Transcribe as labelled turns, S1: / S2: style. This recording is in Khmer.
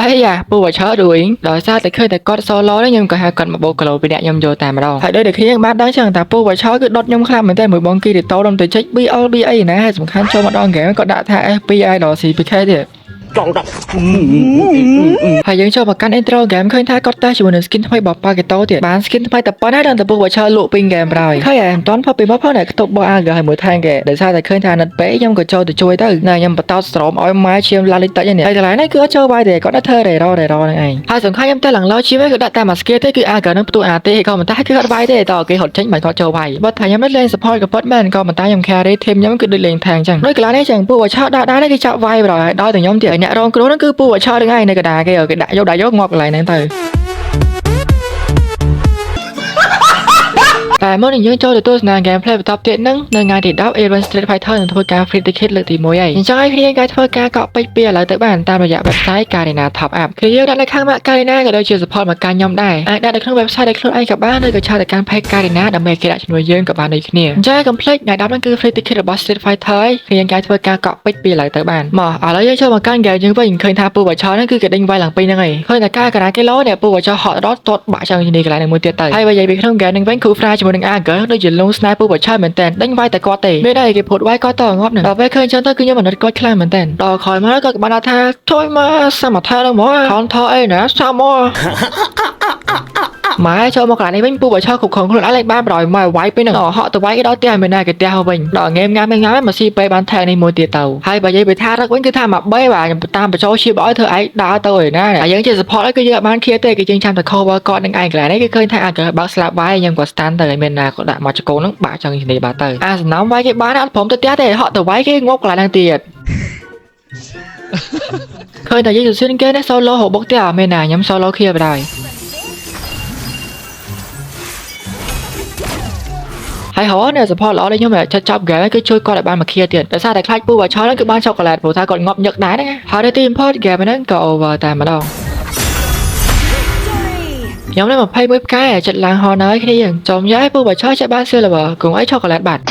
S1: អីយ៉ាពូបឆើរួយដោយសារតែឃើញតែគាត់ solo នេះខ្ញុំក៏ហៅគាត់មកបោកគីឡូពីអ្នកខ្ញុំយកតែម្ដងហើយដូចតែគ្នាបានដឹងចឹងថាពូបឆើគឺដុតខ្ញុំខ្លាំងមែនតើមួយបងគីរីតូដល់ទៅចេញ BL BA ណាហើយសំខាន់ចូលមកដល់ហ្គេមគាត់ដាក់ថា FP Idol CPK ទៀត
S2: ចង់ដាក់
S1: ហើយយើងចូលមកកាន់ intro game ឃើញថាគាត់តេស្តជាមួយនឹង skin ថ្មីរបស់ Paquito ទៀតបាន skin ថ្មីតែប៉ុណ្ណាដល់ទៅពុះបឆើលក់ពេញ game ហើយឃើញតែមិនតាន់ផុសពីមកផងតែខ្ទប់របស់ Aga ហើយមួយថែងគេដោយសារតែឃើញថាណិតពេកខ្ញុំក៏ចូលទៅជួយទៅណែខ្ញុំបន្តស្រោមឲ្យម៉ែឈាមឡាលិចតិចនេះហើយកន្លែងនេះគឺអត់ចូលវាយទេគាត់នៅធ្វើរ៉េរ៉រ៉េរហ្នឹងឯងហើយសំខាន់ខ្ញុំតែឡើងលោឈាមគឺដាក់តែមួយ skill ទេគឺ Aga នឹងផ្ទុះអាទេក៏មិនតែគឺអត់វាយទេតគេហត់ចេញមិនគាត់ចូលវាយបើថាខ្ញុំលេង support ក៏ពិតមែនក៏មិនតែខ្ញុំ carry team ខ្ញុំគឺដូចលេងថងចឹងដូចកន្លែងនេះចឹងពួកបឆើដាក់ដាក់នេះគេចាប់វាយបណ្ដោយដល់តែខ្ញុំទៀតអ្នករងគ្រោះហ្នឹងគឺពួកបឆើហ្នឹងឯងនៅកណ្ដាលគេគេដាក់យកដាក់យកងាប់កន្លែងហ្នឹងទៅតែមុននឹងយើងចូលទៅទស្សនា gameplay បន្តទៀតហ្នឹងនៅថ្ងៃទី10 Event Street Fighter នឹងធ្វើការ free ticket លើកទី1ហើយអញ្ចឹងឲ្យគ្នាគេធ្វើការកក់ពេជ្រពីឥឡូវទៅបានតាមរយៈ website Garena Top Up គឺយើងដាក់នៅខាងម៉ាក់ Garena ក៏ដូចជា support មកកាន់ខ្ញុំដែរអាចដាក់នៅក្នុង website ដែលខ្លួនឯងក៏បានឬក៏ឆាតទៅកាន់ page Garena ដើម្បីគេដាក់ជំនួយយើងក៏បានដូចគ្នាអញ្ចឹងកុំភ្លេចថ្ងៃ10ហ្នឹងគឺ free ticket របស់ Street Fighter ហើយគ្នាគេធ្វើការកក់ពេជ្រពីឥឡូវទៅបានមកឥឡូវយើងចូលមកកាន់ game យើងវិញឃើញថាពូបឆោហ្នឹងគឺគេដេញវាយឡើងពេញហ្នឹងហើយឃើញតែការការ៉ាគីឡូនេះពូបឆោហក់ដល់ទាត់បាក់ចង់នេះកន្លែងហ្នឹងមួយទៀតទៅហើយបើនិយាយពីក្នុង game ហ្នឹងវិញគូហ្វ្រាជាមួយនឹង Ager ដូចជាលងស្នេហ៍ពូបឆោមែនតើដេញវាយតែគាត់ទេមានតែគេភូតវាយគាត់តងាប់ហ្នឹងដល់ពេលឃើញចឹងទៅគឺខ្ញុំអាណិតគាត់ខ្លាំងមែនតើដល់ក្រោយមកគាត់ក៏បានថាជួយមកសមថហ្នឹងហ្មងខនថអីណាសមម៉ែចូលមកកន្លែងនេះវិញពូបឆោគ្រប់គ្រងខ្លួនឯងលេងបានប្រយមកវាយពេលហ្នឹងហក់ទៅវាយគេដល់ផ្ទះមានណាគេផ្ទះវិញដល់ងេមងាមងាមមកស៊ីពេលបានថែនេះមួយទៀតទៅហើយបើនិយាយពីថារឹកវិញគឺថាមកបីបាទខ្ញុំតាមបញ្ចូលឈៀបឲ្យធ្វើឯងដើរទៅឯណាហើយយើងជា support ឲ្យគឺយើងអត់បានឃ្លាទេគឺយើងចាំតែ cover គាត់នឹងឯងកន្លែងនេះគឺឃើញថាអាគេបើកស្លាប់វាយខ្ញុំក៏ stand ទៅឲ្យមានណាក៏ដាក់មកចកូនហ្នឹងបាក់ចង់នេះបាទទៅអាសំណំវាយគេបានអត់ព្រមទៅផ្ទះទេហក់ទៅវាយគេងាប់កន្លែងហ្នឹងទៀតឃើញតែយើងសឿនគេនេះ solo ហូបបុកផ្ទះអត់មានណាខ្ញុំ solo ឃ្លាបណ្ដោយ ហើយហោនេះ support ល្អដូចខ្ញុំចិត្តចាប់ game គឺជួយគាត់ឲ្យបានមកឃ្លាទៀតដោយសារតែខ្លាចពូបឆោហ្នឹងគឺបានឆូកូឡេតព្រោះថាគាត់ងាប់ញឹកដែរហ្នឹងហើយនៅទី import game ហ្នឹងក៏ over តែម្ដងខ្ញុំនេះ21ផ្កាយចិត្តឡើងហោណើយគ្នាយើងចំយាយពូបឆោចិត្តបាន silver គង់អីឆូកូឡេតបាត់